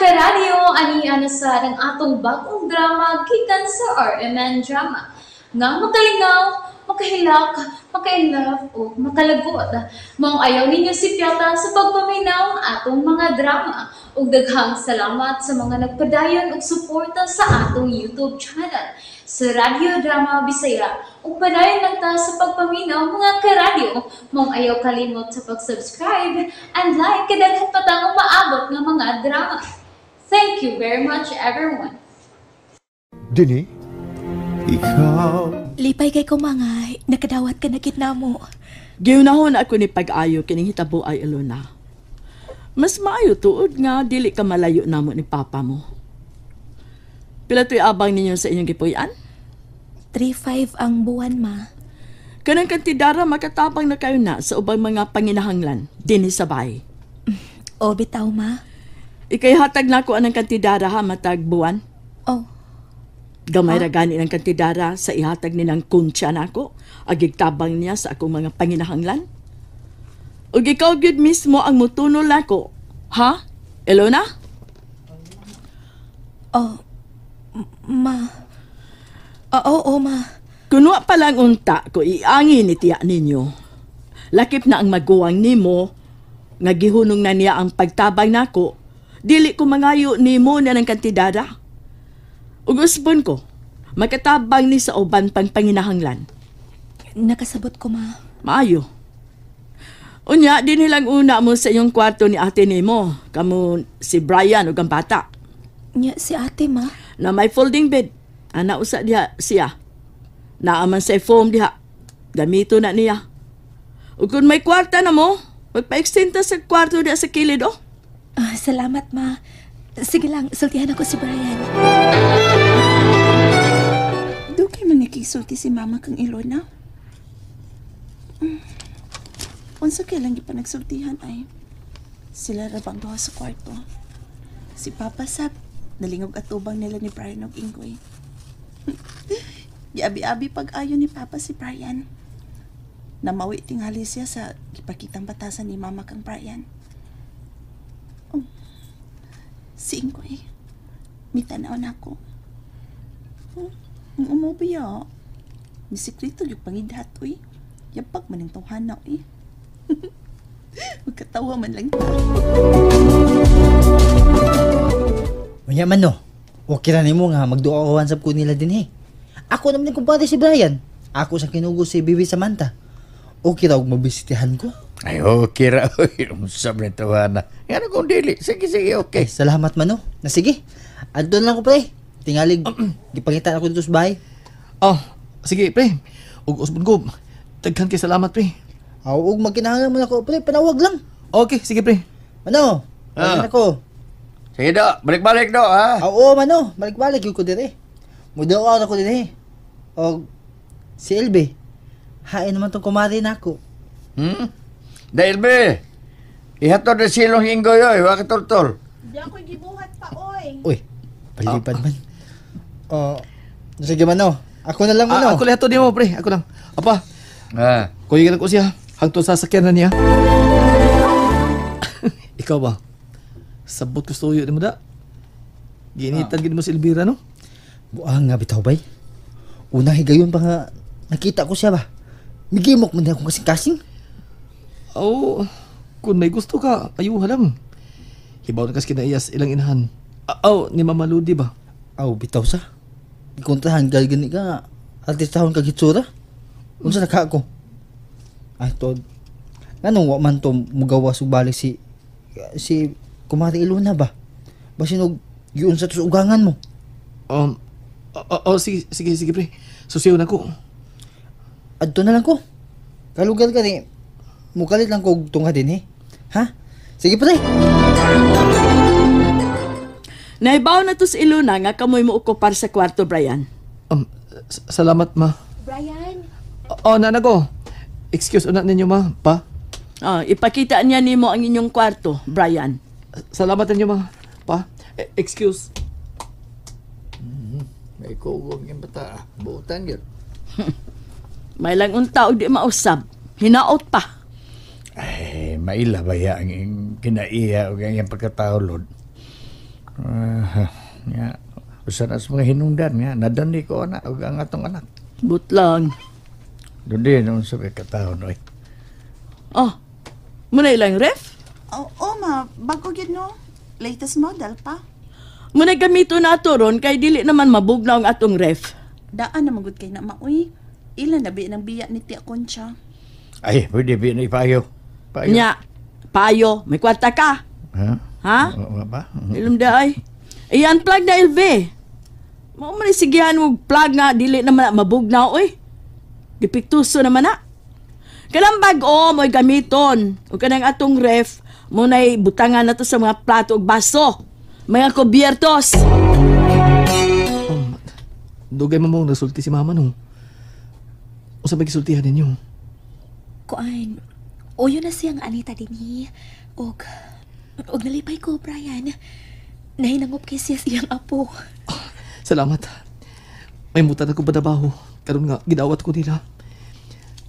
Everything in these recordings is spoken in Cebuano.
Karadyo, ani na sa ang atong bagong drama gikan sa RMN Drama nga makalingaw, makahilak, maka-inlove o makalagot. Maong ayaw ninyo sipyata sa pagpaminaw ang atong mga drama. Ug daghang salamat sa mga nagpadayon og suporta sa atong YouTube channel sa Radyo Drama Bisaya. Ug padayon lang ta sa pagpaminaw, mga karadyo. Maong ayaw kalimot sa pag-subscribe and like kay daghan pa tang umaabot nga mga drama. Thank you very much, everyone. Dini, ikaw. Lipay kay ko mga nakadawat ka na gid namo. Giunahon ako ni pag-ayo kining hitabo ay Ilona. Mas maayo tuod nga dili ka malayo namo ni papa mo. Pila to'y abang ninyo sa inyong gipuy-an? 3.5 ang buwan, ma. Kanang kantidara makatabang na kayo na sa ubang mga panginahanglan dinhi sa bahay. O bitaw, ma. Ikay hatag na ko anang kantidara ha matag buwan. Oh. Gamay ra gani ng kantidara sa ihatag nilang kuntsa nako, agig tabang niya sa akong mga panginahanglan. Ug ikaw gyud mismo ang mutunol nako. Ha? Ilona? Oh, ma. Oo, oo, ma. Kunwa pa lang unta ko iangi ni tiya ninyo. Lakip na ang maguwang nimo nga gihunong na niya ang pagtabang nako, dili ko mangayo nimo na ng kantidara. Ug usbon ko, makatabang ni sa uban pang panginahanglan. Nakasabot ko, ma. Maayo. Unya, dinhi lang una mo sa iyong kwarto ni ate nimo. Kamo si Brian ug ang bata. Nya si ate, ma. Na may folding bed. Ana usa diha siya. Naaman sa foam diha. Gamito na niya. Ug kung may kwarta na mo, magpa-extend ta sa kwarto diha sa kilid, oh. Ah, salamat, ma. Sige lang, sultihan ako si Brian. Dugay man nakisulti si mama kang Ilona. Unsa kay lang gipanagsultihan ay? Sila ra bang duha sa kwarto? Si Papa sab, nalingog atubang nila ni Brian og Ingoy. Giabi-abi pag-ayo ni Papa si Brian. Namawi tingali siya sa gipakitang batasan ni Mama kang Brian. Oh, si Ingoy, mitanaw na ako. Oh, ang umubiya. Misikreto yung pangidhat, uy. Yapag man ang tawhana, uy. Magkatawa man lang ta. Unya man no, okay ra nimo nga magduo-awan sab ko nila din eh. Ako naman yung kumpare si Brian. Ako sa kinugo si Bibi Samantha. Okay ra og mabisitihan ko. Ay, okay ra. Uy, unsa man tawana. Ngano kung dili? Sige, sige, okay. Ay, salamat man no. Na sige. Adto na lang ko pre. Tingalig gipangitan ako dito sa bahay. Oh, sige pre. Ug usbon ko. Daghan kay salamat pre. Aw, ug magkinahanglan man ako pre, panawag lang. Okay, sige pre. Mano, Ah. ah. ako. Sige do, balik-balik do, ha? Ah, oo mano, balik-balik gyud ko dire. Mudaw ako dire. Og si LB. Hain naman tong kumare nako. Dahil be, ihatod na silong Ingoy, oy, wa ka tortol. Di ako'y gibuhat pa, oy. Uy, palipad man. Oh, sige mano. Ako na lang mano. Ah, ako lang hatod nimo pre, ako lang. Apa, Ah. kuya ko siya. Hangtod sa sakyan na niya. Ikaw ba? Sabot ko suyo ni mo da. Ginitan gid mo si Elvira no? Buang nga bitaw bay. Una higayon pa nga nakita ko siya ba. Migimok man din akong kasing-kasing. Oo, kung may gusto ka, ayuha lang. Hibaw na kas kinaiyas ilang inahan. Aw, ni Mama Ludi ba? Aw, bitaw sa. Gikontrahan gal gani ka. Artistahon kag hitsura. Unsa na ka ako? Ay tod. Nganong wa man to mugawas og balik si si Kumari Ilona ba? Basin og giunsa to sa ugangan mo. Oh, sige, sige, sige pre. Susiyo na ko. Adto na lang ko. Kalugar ka ni. Mukalit lang ko og tunga din eh. Ha? Sige pre. Naibaw na to si Ilona nga kamoy mo okupar sa kwarto, Brian. Salamat, ma. Brian? Oh, nana ko. Excuse una ninyo, ma. Pa? Oh, ipakita niya nimo ang inyong kwarto, Brian. Salamat ninyo, ma. Pa? Excuse. May kugog yung bata. Buutan yun. May lang unta og di mausab. Hinaot pa. Ay, maila ba ya ang kinaiya o ang iyang pagkatawlod? Nga, usa na sa mga hinungdan nga, nadani ko ana og ang atong anak. Butlang. Doon din, unsa kay katahon, oy. Oh, muna ilang ref? Oo, oh, ma. Bago gyud no. Latest model pa. Muna gamito na ato ron kay dili naman mabugnaw ang atong ref. Daan na magud kay na maoy. Ila na bi ng biya ni Tia Concha. Ay, pwede bi na ipayo. Payo. Nya, payo, may kwarta ka. Ha? Ha? Oo ba? Ilom da ay. Iyan plug na LV. Mao man sigihan mo plug nga dili naman na mabugnaw oy. Dipiktuso naman na. Kanang bag-o mo'y gamiton. Ug kanang atong ref mo nay butangan na to sa mga plato ug baso. Mga kubyertos. Dugay mo mong nasulti si mama no. Unsa may gisultihan ninyo? Kuan, uyo na siyang Anita dinhi. Og, og nalipay ko, Brian. Nahinangop kay siya siyang apo. Salamat. May mutan ako padabaho. Karon nga gidawat ko nila.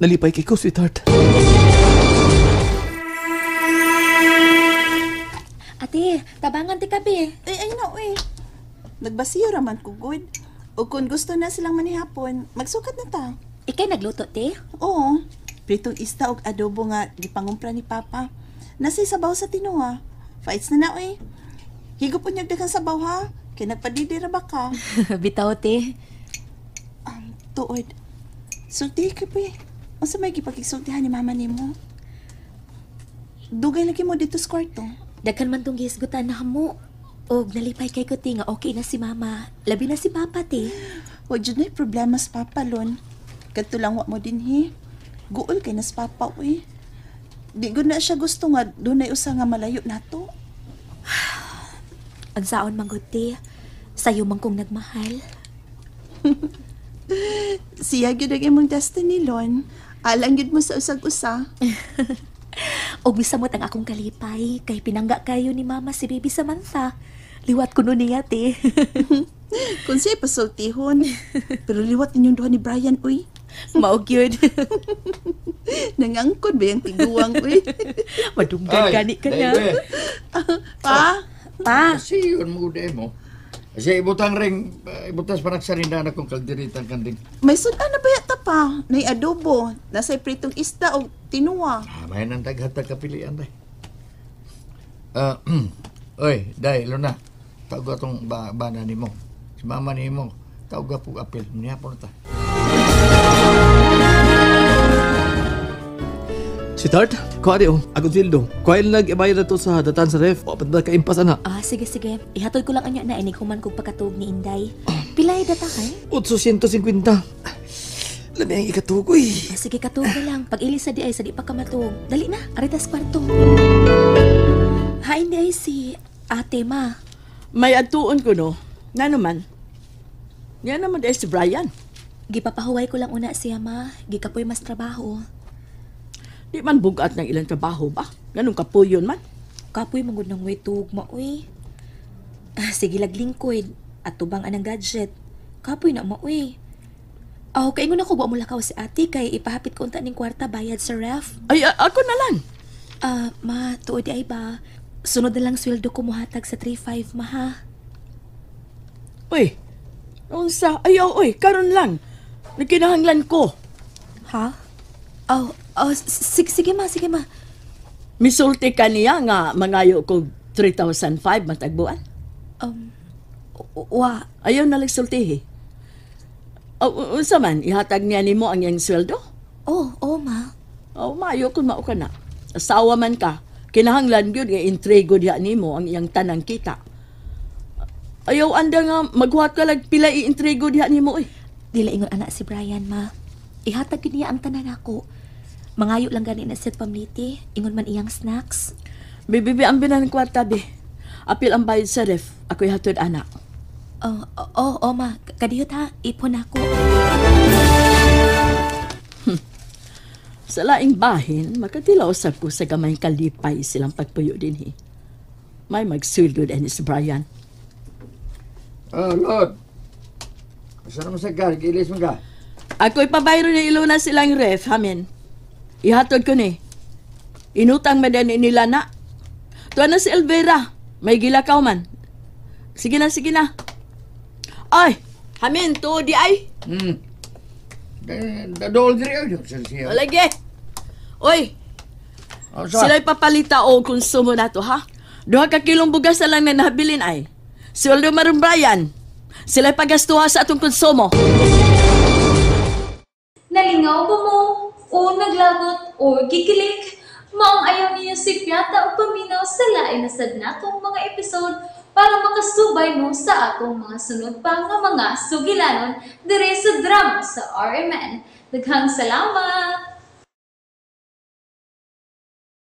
Nalipay kay ko, sweetheart. Ate, tabangan ti kabi. Ay, ay na, uy. Nagbasiyo raman ko, good. O kung gusto na silang manihapon, magsukat na ta. Ikay nagluto, te? Oo. Pritong isda og adobo nga gipangumpra ni Papa. Nasa sabaw sa tinuha. Fights na na, uy. Higop unyag daghang sabaw, ha? Kay nagpadidi ra ba ka? Bitaw, te. Tuod. Sulti ka pa eh. Unsa may gipakigsultihan ni mama nimo? Dugay lagi mo dito sa kwarto. Daghan man tong gihisgutan na mo. Og nalipay kay ko, te, nga okay na si mama. Labi na si Papa, te. Wa jud na'y problema sa Papa, Lon. Kadto lang wa mo dinhi. Guol kay na sa Papa, uy. Di gud na siya gusto nga dunay usa nga malayo nato. Ang saon man gud, te. Sayo man kong nagmahal. Siya gyud ang imong destiny, Lon. Alang gyud mo sa usag-usa. Og misamot ang akong kalipay kay pinangga kayo ni Mama si Baby Samantha. Liwat kuno niya, te. Kung siya pasultihon. Pero liwat ninyong duha ni Brian, uy. Mao gyud. Nangangkod ba yung tiguang, uy? Madunggan gani ka na. Pa? Pa? Kasi yun mo gud mo. Kasi ibutang ring, ibutas panagsarinda na kong kalderitang kanding. May sudan na ba yata pa? Nay adobo, nasa pritong isda o tinuwa. Ah, may nang taghatag kapilian day. Oy, day, Luna. Tawag atong bana nimo. Si mama nimo, tawag po apil. Nihapon na ta. Sweetheart, kuha di oh. Akong sweldo. Kuha nag-ibayad na to sa datan sa ref. Wapat ba kaimpas ana? Ah, sige, sige. Ihatod ko lang anya na inig human kog pagkatuog ni Inday. Pilay datahan? 850. Lami ang ikatugoy. Ah, sige, katuog na lang. Pag ilis sa di ay, sa di pa ka matuog. Dali na, aritas kwarto. Hain di ay si ate ma. May atuon ko no. Nga naman. Nga naman di ay si Brian. Gipapahuway ko lang una siya ma. Gikapoy mas trabaho. Di man bugat ng ilang trabaho ba? Ganun kapuyon man. Kapoy mangud ng way tuog ma uy. Ah, sige laglingkod at tubang anang gadget. Kapoy na ma uy. Aw, kaingon ako wa mo lakaw si ate kay ipahapit ko unta ning kwarta bayad sa ref. Ay, ako na lang. Ah, ma, tuod ay ba? Sunod na lang sweldo ko mohatag sa 3.5 ma ha. Uy, unsa? Ayaw, uy, karon lang. Nagkinahanglan ko. Ha? Oh, oh, sige, sige ma, sige ma. Misulti ka niya nga mangayo ko 3,005 matagbuan. Wa. Ayaw na lang sultihi. O, unsa man, ihatag niya nimo ang iyang sweldo? Oh, oh, ma. Oh, maayo kung mao ka na. Asawa man ka, kinahanglan gyud nga intrigo diha nimo ang iyang tanang kita. Ayaw anda nga maghuhat ka lag pila i-intrigo diha nimo oy. Dili ingon anak si Brian, ma. Ihatag gyud niya ang tanan ako. Mangayo lang gani na siya pamliti, ingon man iyang snacks. Bibibi ang binan kwarta bi. Apil ang bayad sa ref, ako'y hatod anak. Oh, oh, oh, ma, kadiyot ha, ipon ako. Sa laing bahin, makatilaw sab ko sa gamay kalipay silang pagpuyo dinhi. May magsweldo din si Brian. Oh, Lord. Asa naman sa gar? Gilis mo ka? Ako'y pabayro ni Ilona silang ref, hamin. Ihatod ko ni. Inutang man din nila na. Tuwa na si Elvira. May gilakaw man. Sige na, sige na. Ay, hamin to di ay. Dadol diri ay sa siya. Lagi. Oy, Asa? sila'y papalita o konsumo na to, ha? 2 ka kilong bugas na lang na nabilin ay. Sweldo maron Brian. Sila'y pagastuha sa atong konsumo. Nalingaw ba mo? O naglagot o gikilig? Maong ayaw niyo si Piata o paminaw sa lain na sad natong mga episode para makasubay mo sa atong mga sunod pa nga mga sugilanon dire sa drama sa RMN. Daghang salamat!